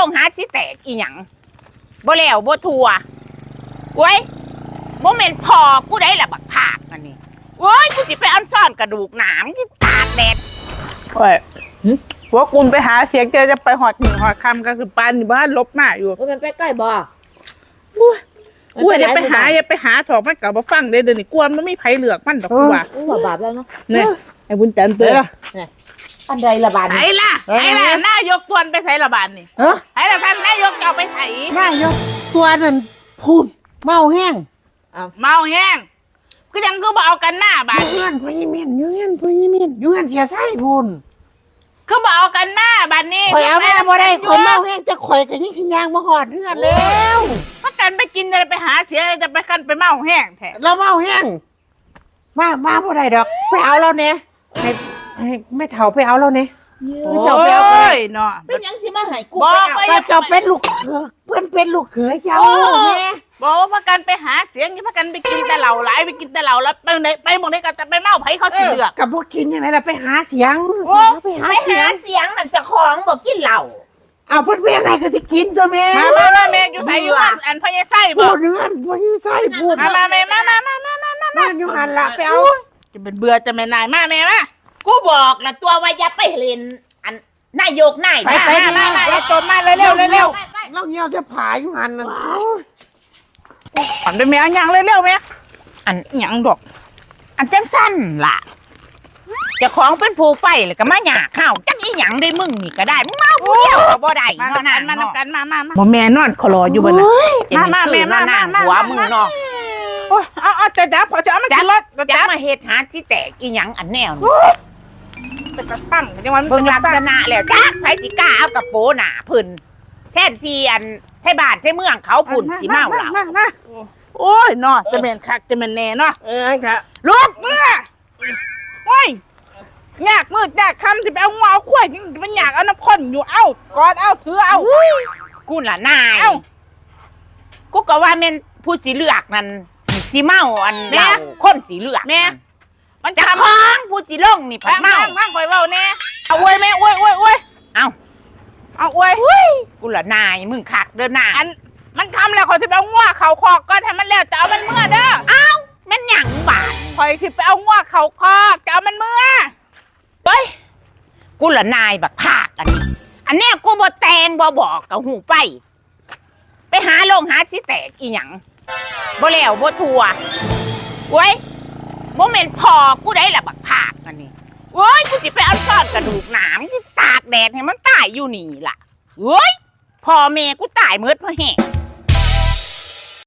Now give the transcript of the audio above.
ຕ້ອງຫາຊິແຕກອີ່ຫຍັງ ບໍ່ແລ້ວບໍ່ທົ່ວ. ໂອ້ຍ ບໍ່ແມ່ນພໍ່ກູໃດລະບັກພາກອັນນີ້. ໂອ້ຍ ກູຊິໄປອັນຊອນກະດູກໜ້າ ມຶງຕາກແດດ. ໂອ້ຍ ຫຶ ພວກກູໄປຫາສຽງແຕ່ຈະໄປຮອດມື້ຮອດຄ່ຳ ກະຄືປານນີ້ບໍ່ທັນຫຼົບມາຢູ່. ໂອ້ຍ ມັນໄປໃກ້ບໍ່? ໂອ້ຍ ໂອ້ຍ ຢ່າໄປຫາ ຢ່າໄປຫາເຖາະ ມັນກໍບໍ່ຟັງເດ້ ດຽວນີ້ກວນບໍ່ມີໃຜເລືອກມັນດອກ ເອີ ກູວ່າ. ໂອ້ ບາບແລ້ວເນາະ. ນີ້ ເອີ ໄອ້ບຸນຈັນເຕີ ເອີ ນີ້ ອັນໃດລະບາດນີ້? ໃຜລະ? ໃຜລະ? ນາຍົກກວນໄປໃສລະບາດນີ້? ຮະ? ໃຜລະທ່ານນາຍົກ ເຈົ້າໄປໃສ? ນາຍົກກວນນັ້ນພຸ້ນ ເມົາແຮງ. ເມົາແຮງ? ຄືຈັ່ງຄືບໍ່ເອົາກັນໜ້າບາດນີ້? ຢູ່ເຮືອນພໍ່ໃຫຍ່ເມັ້ນ ຢູ່ເຮືອນພໍ່ໃຫຍ່ເມັ້ນ ຢູ່ເຮືອນເສຍໄຊພຸ້ນ. ຄືບໍ່ເອົາກັນມາບາດນີ້? ຂ້ອຍເອົາມາບໍ່ໄດ້ ຂ້ອຍເມົາແຮງ ແຕ່ຂ້ອຍກໍຍັງຊິຍ່າງມາຮອດເຮືອນແລ້ວ. ພາກັນໄປກິນ ຈະໄປຫາເສຍ ຈະໄປກັນໄປເມົາແຮງແທ້. ລາວເມົາແຮງ ມາ ມາບໍ່ໄດ້ດອກ ໄປເອົາລາວແດ່ ໃຫ້ ໃຫ້ແມ່ເຖົ້າໄປເອົາລາວແດ່. ໂອ້ຍ ເຈົ້າໄປເອົາກໍໄດ້ ເນາະ. ເປັນຫຍັງຊິມາໃຫ້ກູ ບໍ່ໄປເອົາ? ເຈົ້າເປັນລູກເຂີຍ ເພິ່ນເປັນລູກເຂີຍເຈົ້າ. ໂອ້ ແມ່ ບໍ່ພາກັນໄປຫາສຽງ ຢ່າພາກັນໄປກິນແຕ່ເຫຼົ້າຫຼາຍ ໄປກິນແຕ່ເຫຼົ້າແລ້ວ ໄປໃດ ໄປໝ່ອງໃດກໍຈະໄປເມົາ ໃຜເຂົາຊິເລືອກ? ເອີ ກໍບໍ່ກິນຈັ່ງໃດລະ ໄປຫາສຽງ. ໂອ້ ໄປຫາສຽງ ໄປຫາສຽງນັ້ນ ເຈົ້າຂອງບໍ່ກິນເຫຼົ້າ. ເອົາ ເພິ່ນເປັນຫຍັງໃດກໍຊິກິນຕົວແມ່. ມາ ມາ ມາ ແມ່ຢູ່ໃສ? ຢູ່ເຮືອນອັນພໍ່ໃຫຍ່ໄຊບໍ? ຢູ່ເຮືອນພໍ່ໃຫຍ່ໄຊພຸ້ນ. ມາ ມາ ແມ່ ມາ ມາ ມາ ມາ ມາ ມາ ຢູ່ຫັ້ນລະ ໄປເອົາ. ໂອ້ຍ ຈະເປັນເບື່ອຈະແມ່ນນາຍ. ມາ ແມ່ ມາ ກູບອກລະຕົວວ່າຢ່າໄປຫຼິ້ນອັນ ນາຍົກນາຍ ໄປ ໄປ ມາ ມາ ມາ ມາ ໄປ ໄປ ຈົມມາ ເລັວ ເລັວ ເລັວ ເລັວ. ລາວຍ່ຽວແຕ່ຜາຢູ່ຫັ້ນນະ. ໂອ້ຍ ອັນເປັນແມ່ຍ່າງເລັວໆ ແມ່. ອັນອີ່ຫຍັງດອກ ອັນຈັ່ງຊັ້ນລະ ເຈົ້າຂອງເປັນຜູ້ໄປ ແລ້ວກໍມາຍາກເຮົາ ຈັກອີ່ຫຍັງເດ້. ມຶງນີ້ກໍໄດ້ ມຶງມາຜູ້ດຽວກໍບໍ່ໄດ້ ມານຳກັນ ມານຳກັນ ມາ ມາ ມາ. ບໍ່ແມ່ນນອນຄະລໍຢູ່ບໍ່ນະ? ມາ ມາ ແມ່ ມາ ມາ ມາ ມາ ມາ ມາ ມາ. ຫົວມຶງເນາະ. ໂອ້ຍ ເອົາ ເອົາ ຈັບ ຈັບ ເອົາ ຈັບມາຂຶ້ນລົດ ຈັບ ຈັບມາເຮັດຫາຊິແຕກອີ່ຫຍັງອັນແນວນີ້. ໂອ້ຍ ເປັນຕາຊັງ ຈັ່ງວ່າມັນເປັນລັກສະນະແລ້ວ ຈັກໃຜຊິກ້າເອົາກະໂປໜ້າເພິ່ນ ແທນທີ່ອັນໄທບ້ານໄທເມືອງເຂົາພຸ້ນ ຊິເມົາເຫຼົ້າ. ໂອ້ຍເນາະ ຈະແມ່ນຄັກຈະແມ່ນແນ່ເນາະ. ເອີ ລຸກເມືອ. ໂອ້ຍ ຍາກມືດຍາກຄ່ຳ ຊິໄປເອົາງົວເອົາຄວາຍ ຍັງຊິໄປຍາກເອົານຳຄົນຢູ່. ເອົາ ກອດເອົາ ຖືເອົາ. ກູລະນາຍ ເອົ້າ ກູກໍວ່າແມ່ນຜູ້ຊິເລືອກນັ້ນ ຊິເມົາອັນເຫຼົ້າ ຄົນຊິເລືອກ ແມ່ ມັນຈະຂອງຜູ້ຊິລົງນີ້ ພັດເມົາ. ຟັງຂ້ອຍເວົ້າແນ່. ເອົາ ອວຍແມ່ ອວຍ ອວຍ ອວຍ. ເອົ້າ ເອົາ ອວຍ. ກູລະນາຍ ມຶງຄັກເດີນາງ. ອັນມັນຄ່ຳແລ້ວ ຂ້ອຍຊິໄປເອົາງົວເຂົ້າຄອກກ່ອນ ໃຫ້ມັນແລ້ວ ຈະເອົາມັນເມືອເດີ. ເອົ້າ ແມ່ນຫຍັງບາດ? ຂ້ອຍຊິໄປເອົາງົວເຂົ້າຄອກ ຈະເອົາມັນເມືອ. ໂອ້ຍ ກູລະນາຍບັກພາກອັນນີ້ ອັນແນວກູບໍ່ແຕ່ງບໍ່ບອກກໍຮູ້ໄປ ໄປຫາລົງຫາຊິແຕກອີ່ຫຍັງ ບໍ່ແລ້ວບໍ່ທົ່ວ. ໂອ້ຍ ບໍ່ແມ່ນພໍ່ກູໃດລະບັກພາກອັນນີ້. ໂອ້ຍ ກູຊິໄປອັນຊອນກະດູກໜາ ມຶງຕາກແດດໃຫ້ມັນຕາຍຢູ່ນີ້ລະ. ໂອ້ຍ ພໍ່ແມ່ກູຕາຍໝົດພໍແຮງ.